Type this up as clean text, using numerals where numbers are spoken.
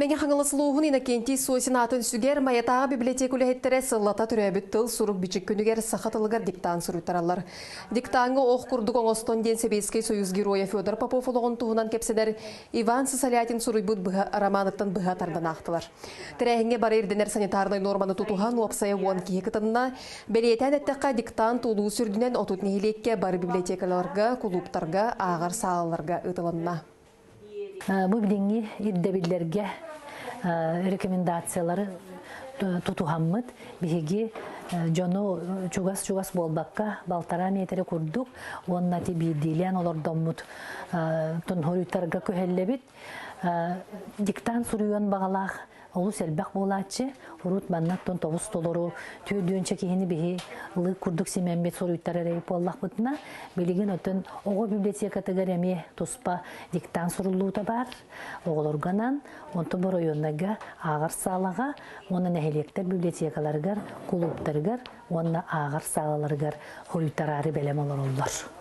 Мэҥэ Хаҥалас улууһун Иннокентий Сосин аатын сүгэр Майатааҕы библиотека үлэһиттэрэ сыллата төрөөбүт тыл сурук-бичик күнүгэр саха тылыгар диктант суруйтараллар. Диктаҥҥа ох курдук оҥостон диэн Сэбиэскэй Союз геройа Федор Попов олоҕун туһунан кэпсэнэр Иван Сысолятин суруйбут быһа романыттан быһа тардан аахтылар. Тэрээһиҥҥэ бары ирдэнэр санитарнай нуорманы тутуһан уопсайа 10 киһи кытынна. Бэлиэтээн эттэххэ, диктант улуус үрдүнэн 30 нэһилиэккэ бары библиотекаларга, кулууптарга, ааҕар саалаларга ыытылынна. Бу билиҥҥи ирдэбиллэргэ рекомендациялары тутуһаммыт биһиги дьону чугас-чугас буолбакка балтараа миэтэрэ курдук уонна ти биирдиилээн олордоммут тунхуруйтарга күһэллэбит. Диктант суруйуон баҕалаах олус элбэх буолааччы. Урут маннаттан тобус толору түөрдүөнчэ киһини биһи лыык курдук симэммит суруйтар эрэ буоллахпытына, билигин оттон оҕо библиотекатыгар эмиэ туспа диктант суруллуута баар. Оҕолорго анаан, онтон бу оройуоннарга ааҕар саалаҕа уонна нэһилиэктэр библиотекаларыгар, кулууптарыгар уонна ааҕар саалаларыгар суруйтараары бэлэм олороллор.